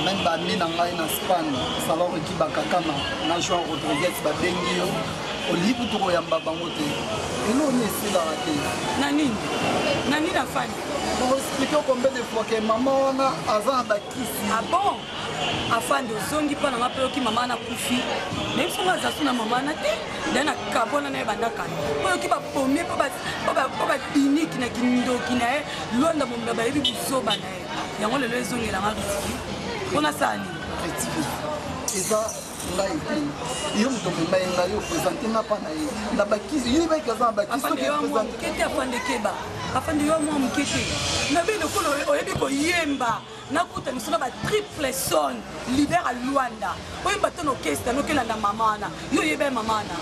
Meme bami na ngai na Spagne, salon Riki Bakakama na Joan Rodriguez, babengi yo olingi kutu koyamba bango te. Eloni esilaka te. Na nini, na nini afandi? Oexplike combien de fois ke mama wana aza na bakisi. Ah bon, afandi ozongi mpa nanga mpe oyoki mama wana akufi. Nayebi songo aza so na mama wana te, daye na kabwana na ye banda kala mpo oyoki bapomie mpo babiniki na kindoki na ye. Lwanda momba bayebi buzoba na ye, yango lelo ezongelanga ritiki mpo nasala nini? Ritiki eza. Ngai te, yo moto omema ye, ngai opresente nga mpa na ye na bakisi, yo yebaki aza na bakisi. Soki moke te, afande keba, afande yo mwa moke te nabe lokola oyebi koyemba, nakuta miso na batriple son leader ya Luanda, oyemba to na orchestre nokelanda mama wana, yo oyeba ye mama wana.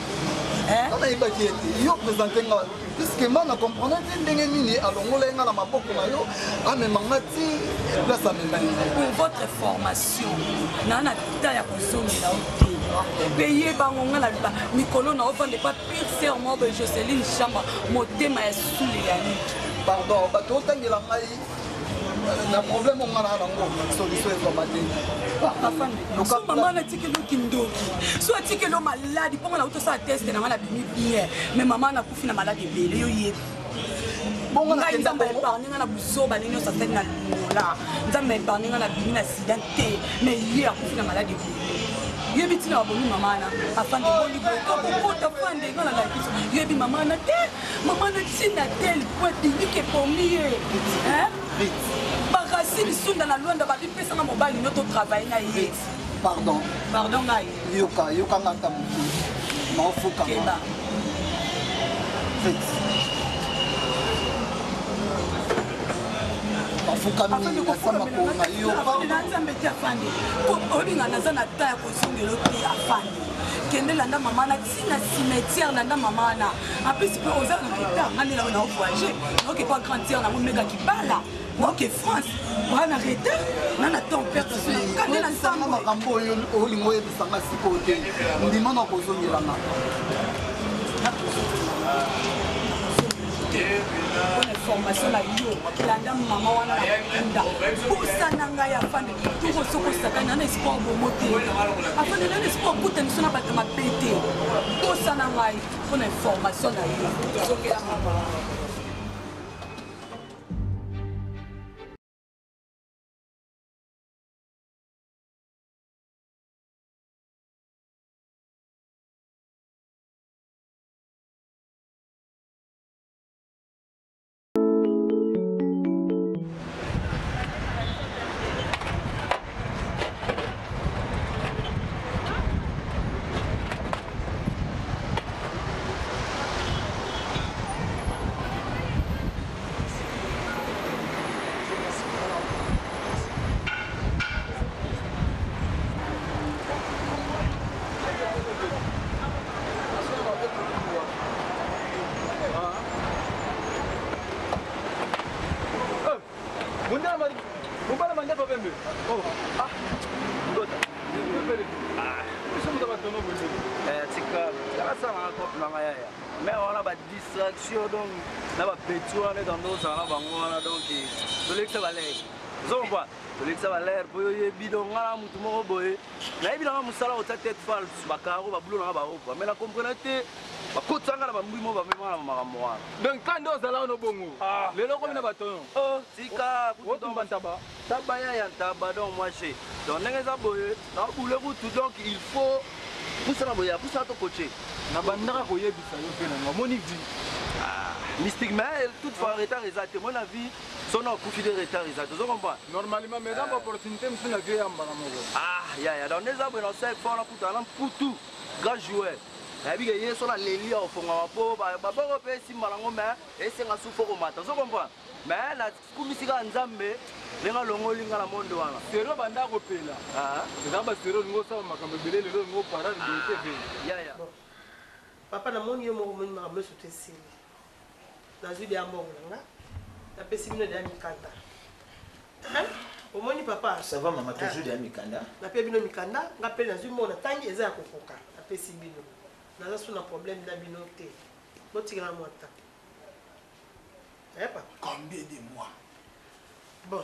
Nga nayebaki ye te, yo présente nga, puisque nga na comprendre te ndenge nini alongola ye nga na maboko na yo, amema nga ti place amema ye. Pour votre formation, naa na ta ya kozongela yo te, mpe yebango nga na mikolo na ofanda epa pire sœur moko boye, Joseline Chamba, motema ya sule ya niki. Pardon, bato otangela ngai na problème onga na nango, solution ezwama te. So mama natikeli yo kindoki, so atikeli yo maladi, mponga nauti osala teste na ngai, nabimi bien, mais mama nakufi na maladi ebele, yo yebi. Ngai Nzambe épargne ngai na buzoba ndenge nyonso asali na Lungola, Nzambe épargne ngai, nabimi na sida te, mais ye akufi na maladi ebele. Yebi ntina babomi mama wana, afande boni boye tokokota fande ngai na lakisi, yebi mama wana te, mama na ntina tel point dinike ebomi ye baracine sunda na Lwanda, babipesanga mobali no totravaille na ye. Pardon. Pardon ngai. Yoka, yoka nga ata moke, naofukama. Afukami nasa makolo na yo. Na Nzambe te, afande, oyebi nga naza na ta ya kozongelo te. Afande, kende landa mama na ntina cimetière, landa mama wana apesi mpe oza na retard. Nga nde na voyage, naoke pa grande sœur nango meka kibala, naoke France, oza na retard na na temps perte. Kande na nsambo makambo oyo olingo oyebisanga sikoyo te, ndima na kozongelanga. Mpona formation na yo, landa mama wana na kunda, posa na ngai afande toko soko osakani na espoir bomo te, afande na espoir okuta miso na bato mabe te. Posa na ngai, mpona information na yo, zongela mama wana. Mais wana badistraction, donc na bapeti wana etando ozala na bango wana, donc tolekisa balere, ozompa tolekisa balere mpo yoyebi. Donc nga na mutu moko boye nayebi nanga mosala kotia tete false, bakaro babulo nanga baopa, mais na comprena te, bakotisanga na bambwi mo bamemanga na makambo wana. Donc ka nde ozala wana bongo, lelo okomi na batono. Tika. Otumba ntaba. Ntaba ya ntaba. Donc moi je, donc ndenge eza boye, naobule kutu, donc il faut pusana boye, pusana tokoche. Na bandaka koyebisa yo mpe nanga omoni vie. Mystique, mais toutefois retard eza te, moi na vie so na okufi de retard eza te, ozo comprendre. Normalement, mais eza baopportunité mosusu na vie eyambaka moko. Ah ya ya, donc nde eza boye, na osala effort, nakuta na mputu grand joueur, nayebi ke ye so naleli ya kofongama mpo baboko mpe esimba nango, mais esenga su fo komata, ozo comprendre, mais nakumisi kaka Nzambe ndenge alongoli nga na monde wana. Sero banda kopela eza basero, olingi osala makambo ebele, lelo olingi oparade boye te ve. Yaya. Papa, namoni yo moko omoni makambo nyonso te esili. Nazwi deya mbongo na nga, napesi bino deya mikanda. Hein? Omoni papa? Ça va mama, toujours deya mikanda. Napesi bino mikanda, nga mpe nazwi mbongo, natangi eza ya kokoka, napesi bino. Naza su na problème na bino te. Botikela mwa temps. Eh papa. Combien de mois? Bon.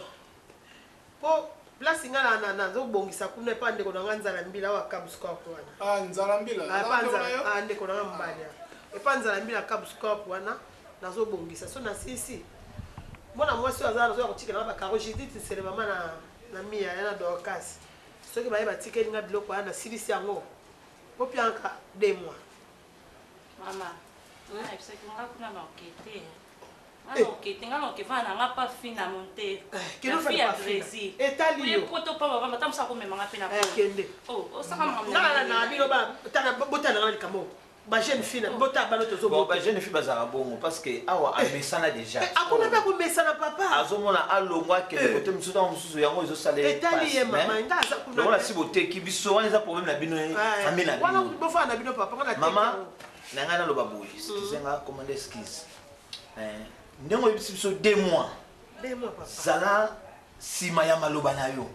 Po place nga na nazobongisa kuna epa ndeko na nga Nzala Mbila awa Kabuscorp wana. Ah, Nzala Mbila. Ah, epa Nzala, ah, ndeko na nga mobali. Epa Nzala Mbila Kabuscorp wana nazobongisa. So nasisi. Mwana mwasi oyo aza nazoya kotikela nga bakaro Judith Nsele mama na na Mia ya na Dorcas. Soki baye batikeli nga biloko wana nasilisi yango. Bopianka 2 mois. Mama, nayebisaki nga kuna na oke te. Nga nga na okevanda na nga pa fi na montere. Kende Na fi ya ofanda pa fi na. Brésil. Etali yo. Oye poto pa bavanda ta mosa komema nga mpe na Eh, kende. Oh, osaka makambo Nga na na bino ba tana botana nga likambo. Ba jeune fille na botana bano tozo Bon, ba jeune fille bazalaka bongo parce que awa amesana déjà. Akuna mpe akomesana papa. Azomona alongwa akende kote mosusu, ntango mosusu yango ezosala ye Etali ye pasi, mama, mais nga aza kuna lokola te. si boteki biso wana eza problème na bino, famille na Wana bino. bofana na bino papa, nga na Mama na ngai, naloba boye, excuse nga, commande excuse. Eh, ndenge oyebisi biso 2 mois, 2 mois papa. Zala nsima ya maloba na yo.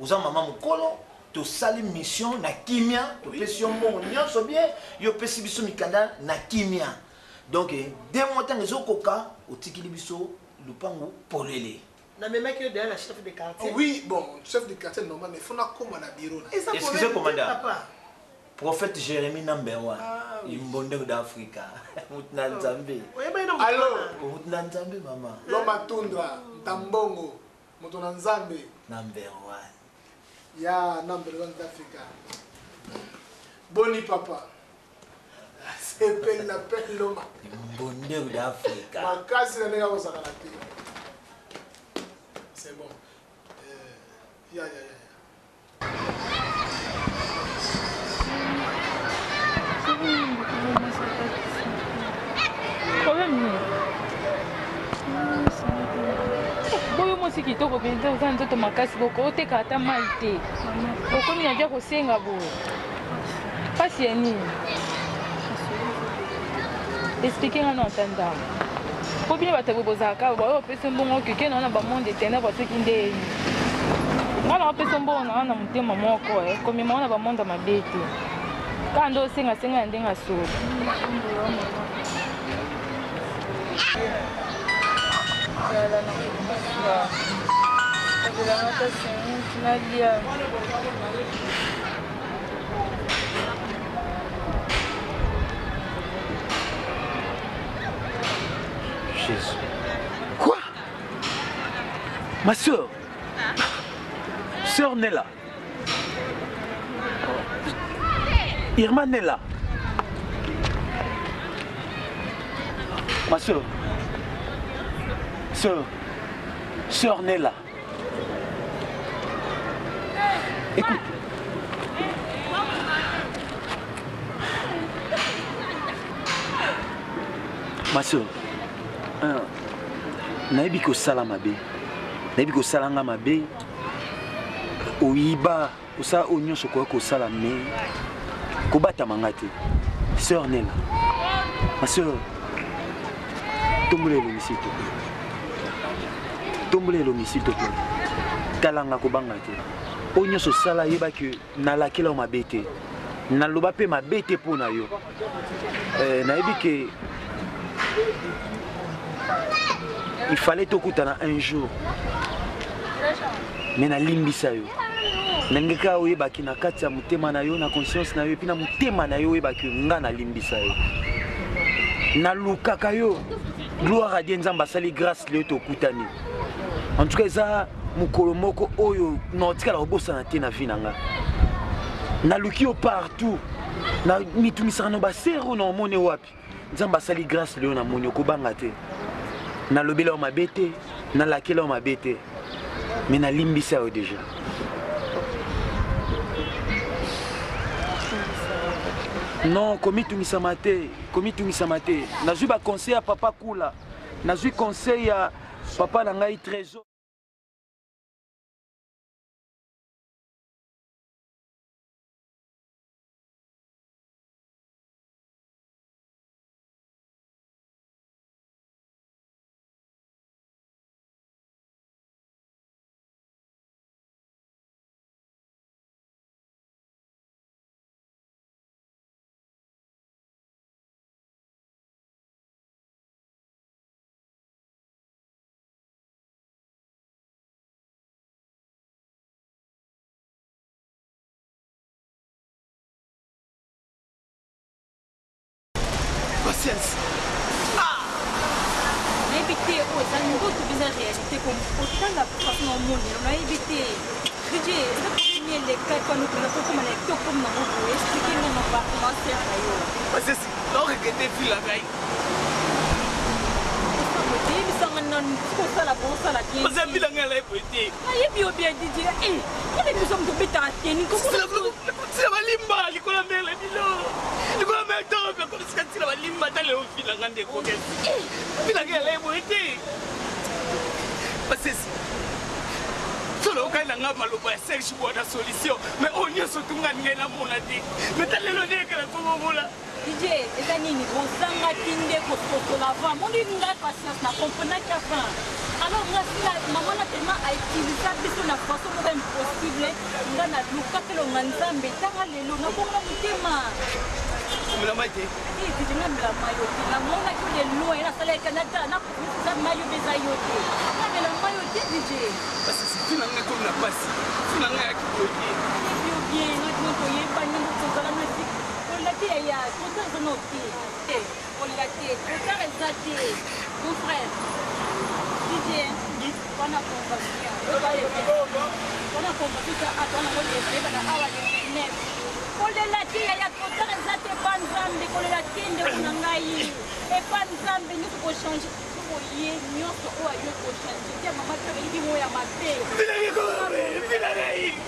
Oza mama mokolo, tosali mission na kimia, topesi yo mbongo nyonso bien, yo opesi biso mikanda na kimia. Donc 2 mois ntango ezokoka, otikili biso lupango polele. Namemaki yo deya na chef de quartier. Oui, bon, chef de quartier normal, mais faut nakóma na bureau na. Eza Excusez, problème te, commandant. papa. Prophète Jérémie number one. Ah, oui. Imbondeko d'Afrika, mutu na Nzambe. Oyebaki na Allo. Mutu na Nzambe, mama. Loma Tundra, Ntambongo, moto na Nzambe. Number one. Ya number one d'Africa. Boni papa. Sepeli na pe Loma. Imbondeko d'Afrika. Makasi na ndenge akozakala te. C'est bon. Ya, ya, ya. Problème nini? Boyo mwasi kitoko mpenza, oza nzoto makasi, boko oteka ata mai te, okomi na dia kosenga boye, mpasi ya nini? Explique nga na ata ndambo, po bino bato boye bozalaka baoyo opesi mbongo okeke na wana bamonde ténèbre. Soki nde nga na opesi mbongo na nga na motema moko, komema wana bamonde mabe te, kaka nde osengasenga ya ndenge ya solo. Nzala na kokufa, kabelanga ata 5 nalia. Jésus. Quoi? Ma soeur? Sœur Nella? Irma Nella? Ma soeur? Sœur? Sœur Nella? Écoute. Ma soeur, nayebi kosala mabe, nayebi kosala nga mabe, oyiba, osala oyo nyonso okoki kosala, mais kobatama nga te. Sœur Nela, ma sœur, tombola elongi s'il te plaît, tombola elongi s'il te plaît, talanga, kobanga te. Oyo nyonso osala, yebaki nalakela yo mabe te, naloba mpe mabe te mpo na yo. Nayebi ke il fallait tokutana un jour, mais nalimbisa yo ndenge kaka oyebaki na kati ya motema na yo, na conscience na yo, et puis na motema na yo oyebaki nga nalimbisa yo. Nalukaka yo, gloire à Dieu, Nzambe asali grâce, lelo tokutani. En tout cas, eza mokolo moko oyo naotikala kobosana te na vie na nga. Naluki yo partout, na mitumisaka na basero na omoni wapi. Nzambe asali grâce, lelo namoni. Okobanga te, nalobela yo mabe te, nalakela yo mabe te, mais nalimbisa yo déjà. Non, komitungisama te, komitungisama te. Nazwi baconseil ya papa Kula, nazwi conseil ya papa na ngai Trésor. Patience. Nayebi te oyo eza ndoto mpenza, réalité. Kotanga façon na omonelo, nayebi te. DJ, eza continue eleka kwano mpenza tokóma na etoko nango boye. Explique nga na commentaire na yo. Patience, naoregretter vie na ngai. Yebisanga nanu soki osala bo osala bien. Oza bila ngai na boye te. Nayebi yo bien DJ. Eh, kone biso moto obetaka teni. Tina balimba likolo ya mere na bino. Likolo ya mere to pe comme sika tina balimba ta lelo fila ngai ndeko kesi. Bila ngai na boye te. Basesi. Solo okai na ngai maloba ya Serge Bwana solution mais oyo nyonso tunga ngai namona te. Mais ta lelo ndenge na komomola. DJ eza nini bozangaki nde kososola avant moni ngai patience na comprenaki avant alors nga sila mama na tellement autilisa biso na façon moko impossible nga naluka elonga nzambe tanga lelo nabonga motema omela mai te DJ nga mela mai yo te namonaki de loin nasalaki natala nakoza mai yo mpe eza yo te nga mela mai yo te DJ parce que fi na ngai ekomi na mpasi fi na ngai yaki boye te yo bien nga toyebani tozala na Kolela te yaya, trop tard eza nao te. Te, kolela te, trop tard eza te. Mon frère, DJ, wana convention, wana convention eza awa, wana ngo ebana awa le 29. Kolela te yaya, trop tard eza te epa Nzambe, kolela te ndeko na ngai. Epa Nzambe nyonso kochange. Soki oye nyonso oyo aye kochange te, mama te oyebi ngo ya mabe.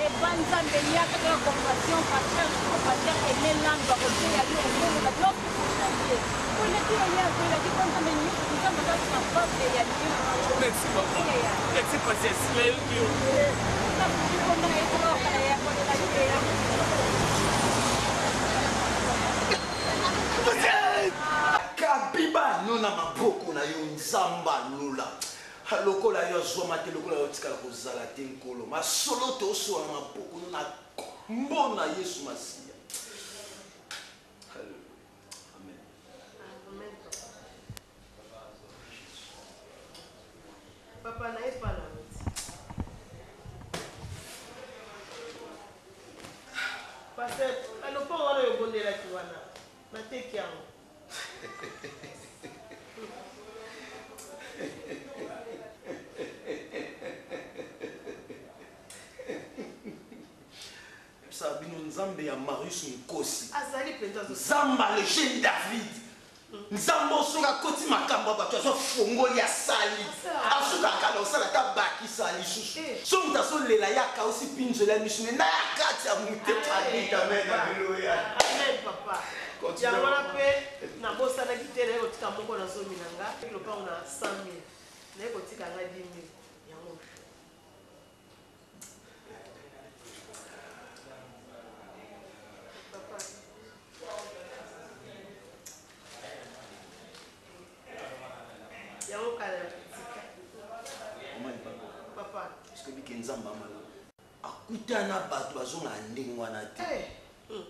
Epa Nzambe yaka kaka convention pasteur pasteur Aimé Landu akoteya yo omongola nyonso kochange. Koleki yaya, koleki epa Nzambe nyonso Nzambe aza capable ya nyonso. Merci maman. Merci patience. Nayoki yo. Kabiba no na maboko na yo nzambe alola lokola yo azwama te lokola yo otikala kozala te nkolo masolo tosola na maboko no na kombo na yesu masiya amen. Papa na ye pa na Pasteur, lopango wana oyo obondelaki wana, nateki yango. Yebisa bino nzambe ya Marius Nkosi. Azali mpenza Nzambe le jeune David. Nzambe oyo soki akoti makambo ya bato azo fongoli asali. Asukaka na osala ata bakisa lisusu. So moto azolela ye akausi mpinzoli ya miso ne na ya kati ya motema. Amen, aleluya. Amen papa. Yango wana mpe nabosanaki te naye kotika moko na zomi na nga lopango na 100 000 naye kotika nga 10 000 yango. Papa. Yango kala ya kotika. Papa. Est-ce que bike nzambe amala akutana bato bazongaka ndenge wana te Eh.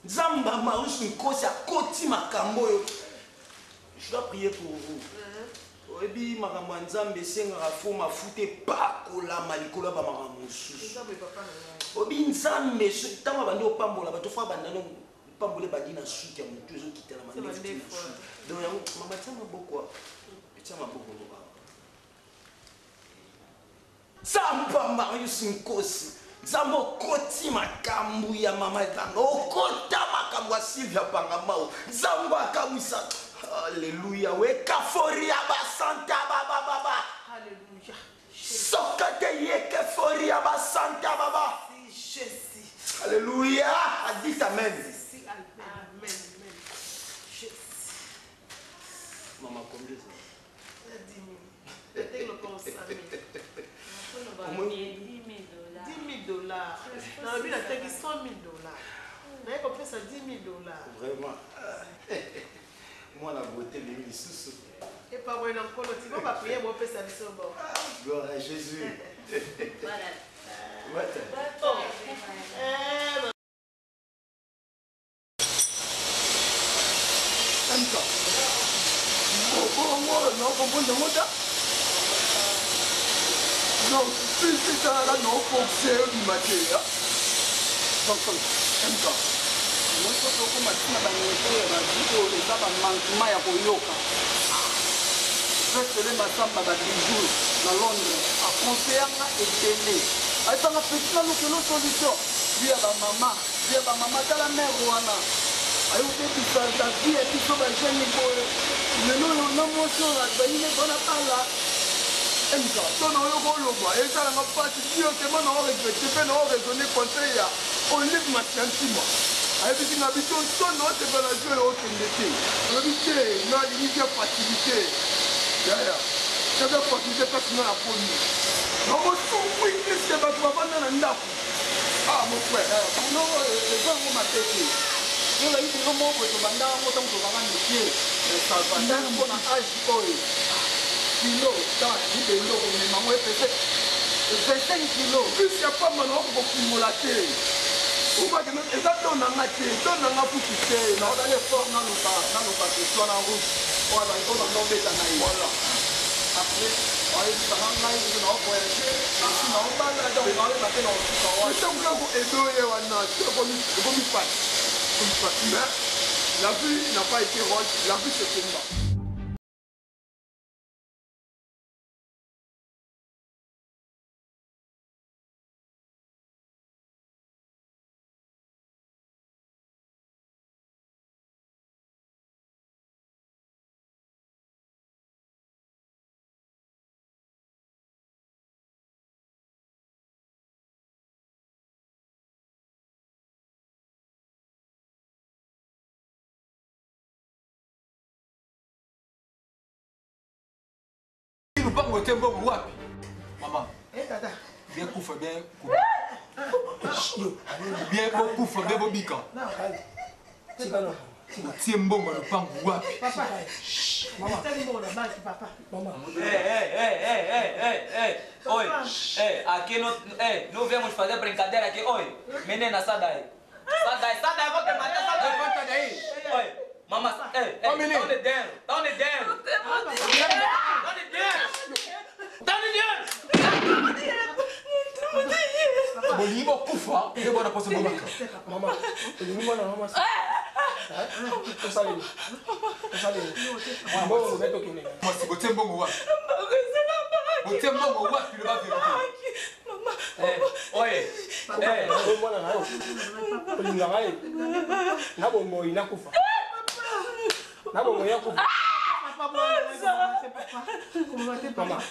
nzambe amausu nkosi akoti makambo oyo je dois prier pour vous oyebi makambo ya nzambe esengaka fo mafuta epakolama likolo ya bamakambo mosusu Eza boye papa na ngai. oyebi nzambe ntango abandi opambola bato fo abanda no pambola ebandi na suki ya motu ezokita na mandefu ti na suki donc yango mama tia maboko tia maboko no awa Nzambe Marius Nkosi, Nzambe okoti makambo ya mama Elanga, okota makambo ya Sylvia Pangamao, Nzambe akamwisa. Alléluia, wekaforia basanta baba baba. Alléluia. Sokate yekeforia basanta baba. Jésus. Alléluia, dites amen. Si, amen. Amen. Jésus. Maman, combien ça? 10 000. Peut-être le 100 000. 10 000 dollars. Nalobi nateki 100 000 dollars. Naye kopesa 10 000 dollars. Vraiment. Mwana beauté ebimi lisusu. Epaboye na nkolo ti bo bapriere bopesa biso bo. Gloire à Jésus. Voilà. Oh. Eh, MK. Bongo, non, comprendre yango ta. Donc, si si talaka no force obima te. Donc, MK. Moi, soki okoma ntina baniveau ya bavi oyo eza bamanquement ya koyoka Frère Masamba ba bijoux na Londres aconseillanga ebele ayebanga petit nalukelo solution bi ya bamama bi ya bamama tala mare wana Ayobebisa la vie ya biso bajeune boye. Lelo oyo na mwasi oyo azali ne bana bala. MK, to na oyo koloba esalanga mpasi directement na oregrete mpe na oraisonne conseil ya Olive Masiantima ayebisi nga biso nsono osepela na jeu oyo okende te olobi te nga alingi via facilité yaya eza facilité mpasi nga na poni nakosukwi plus ke bato bavanda na ndako. Ah mon frère, boulot oyo eza yango mabe te. Tozali boulot moko boye tobanda yango ntango tozalaka mike. Mais ça va ntango mpo na age oyo kilo tala libende okomema yango epese 25 kilo. Plus ya pamba na okokofungola te. Obaki eza don na nga te, don na nga kutu te. Naozali effort naluka naluka question na rouge oyo azali oyo banda obeta na ye. Voilà. Après oyebisaka ngai soki nao voyage esi naobala donc naoyeba te naosuka wana. Ntango kaka edoye wana ekomi pasi. Ekomi pasi mais la vie n'a pas été rose, la vie c'est combat. Lupango te mbongo wapi? Mama. Eh tata. Bien kufa bien bien bokufa bien bobika. Otie mbongo ya lupango wapi? Papa. Mama. Mbongo na banque papa. Mama. Ei, ei, ei, ei, ei, ei. Oi, ei, aqui não, ei, não vemos fazer brincadeira aqui. Oi, menina, sai daí. Sai daí, sai daí, vou te matar, sai daí. Levanta daí. Oi, mama, ei, ei, tá onde dentro, tá onde dentro. Tá onde dentro. Tá onde dentro. Bolingi bokufa nde bona poso bobaka. Mama, olingi mwana mama. Tosaleli. Tosaleli. Mbongo nde tokende. Mwasi botie mbongo wapi? Botie mbongo wapi loba verite. Oi, ei. Oyo mwana na yo. Olingaka ye. Na bomoi nakufa. Na bomoi nakufa.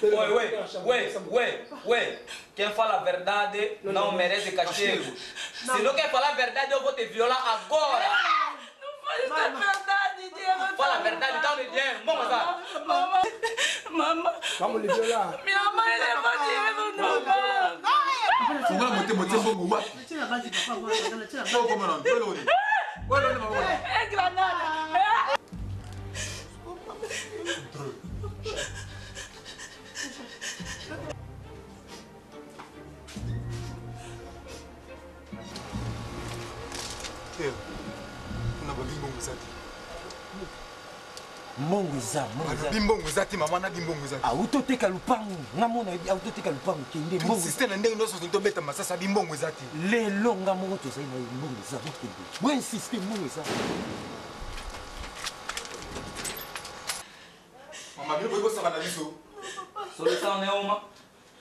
Oi, oi, oi, oi, oi. Quem fala a verdade não merece castigo. Se não quer falar a verdade, eu vou te violar agora. Não fala a verdade, Diego. Fala a verdade, dá o dinheiro. Vamos lá. Mama, mama. Vamos lhe violar. Minha mãe levou dinheiro no banco. Fungola motema otie mbongo wapi? Okoma na mpelo oni. É granada. Te, kuna babi mbongo eza te. Mbongo eza, mbongo eza. Balobi mbongo eza te, mama nabi mbongo eza te. Auti oteka lupangu, nga mona yebi auti oteka lupangu kende mbongo. Insiste na ndenge nyonso tobeta masasi abi mbongo eza te. Lelo nga moko tozali na ye mbongo eza bokende. Bo insiste mbongo eza. Mama bino boyi kosaka na biso. Solução nenhuma.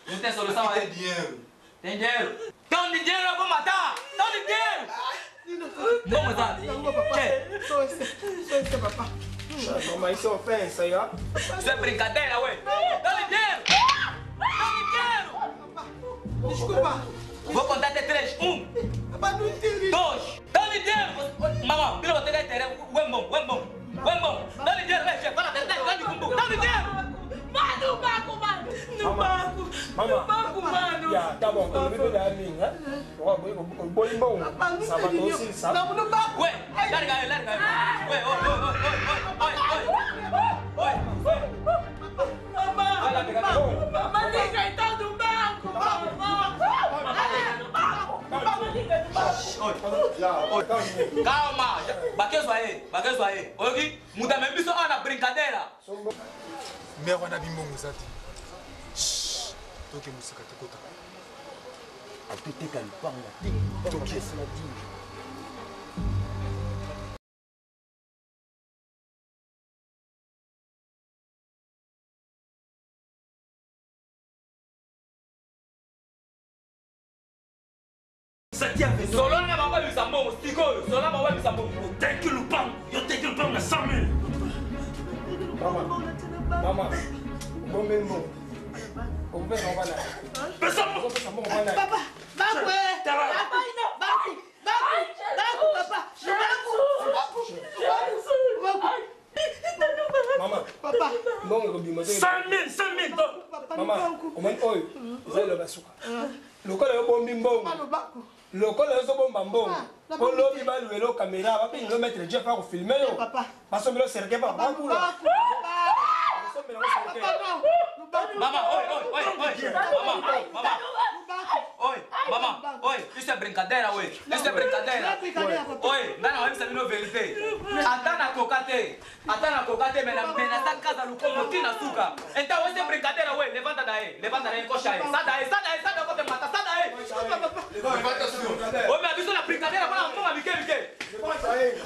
Não tem solução aí? Tem dinheiro. Tem dinheiro. Tem onde dinheiro, eu vou matar. Tem onde dinheiro. Vamos lá. Só esse, papa. Mama, isso é ofensa, ya. Isso é brincadeira, ué. Dá dinheiro. Dá dinheiro. Desculpa. Vou contar até 3. 1, 2. Dá dinheiro. Mama, bila você ganhar dinheiro. Ué, bom, ué, bom. Ué, bom. Dá dinheiro, ué, chefe. Fala a verdade. Dá de cumbu. Dá dinheiro. Mano, banco, mano. No banco. No banco, mano. Ya, tá bom. Olobi mpe na mingi. Oboli mbongo. Ça va aussi, ça. Ué, larga aí, larga aí. Ué, oi, oi, oi, oi, oi, oi, oi, oi. Mama, mama, liga então do banco. Mama, liga do banco. Mama, liga do banco. Calma, bakezo aí, bakezo aí. Oyoki, muda me biso ana brincadeira. Mère wana bi mbongo eza te. Toke mosika tokota. Atoteka lupango te. Toke esala dime. Solo na bango babimisa mbongo sikoyo, solo na bango babimisa mbongo. Oteki lupango. Mama, obombeli mbongo. Okopesa ngo bana. Pesa mbongo bana. Papa, bakwe. Baku, baku, baku, papa. Baku, baku, baku. Mama, papa. Mbongo ekobima te. 100 000, 100 000. Mama, omoni oyo eza eloba suka. Lokola yo bombi mbongo. Lokola yo ozobomba mbongo. Po lobi baluela kamera bapengelo maître Jeff akofilme yo. Basombela cercueil pa bakula. Mama, oi, oi, oi, oi. Mama, mama. Oi, mama, oi, isso é brincadeira, oi. Isso é brincadeira. Oi, ngai nakoyebisa bino vérité. Ata nakoka te, ata nakoka te, mais na casa lukombo ti na suka. Então, isso é brincadeira, oi. Levanta daí, levanta daí, encoxa aí. Sai daí, sai daí, sai daí, vou te matar, sai daí. Levanta, senhor. Oi, me avisou na brincadeira, fala, toma, Miquel, Miquel. Levanta aí.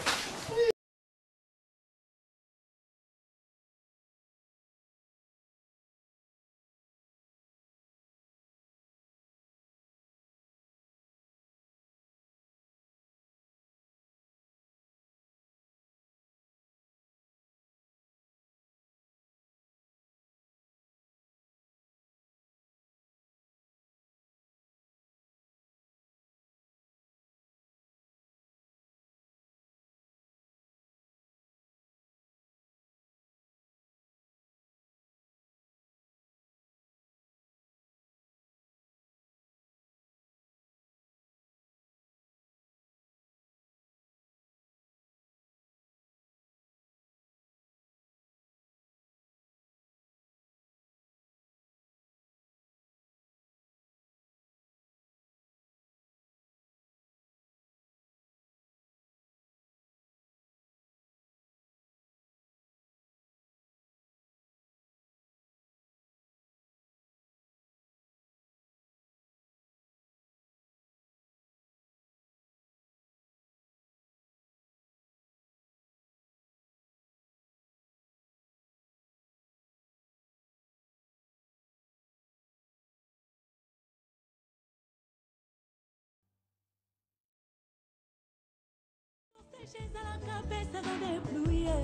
Ezalaka mpe saison de pluie,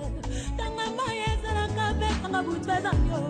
ntango mai ezalaka mpe ntango butu eza yo.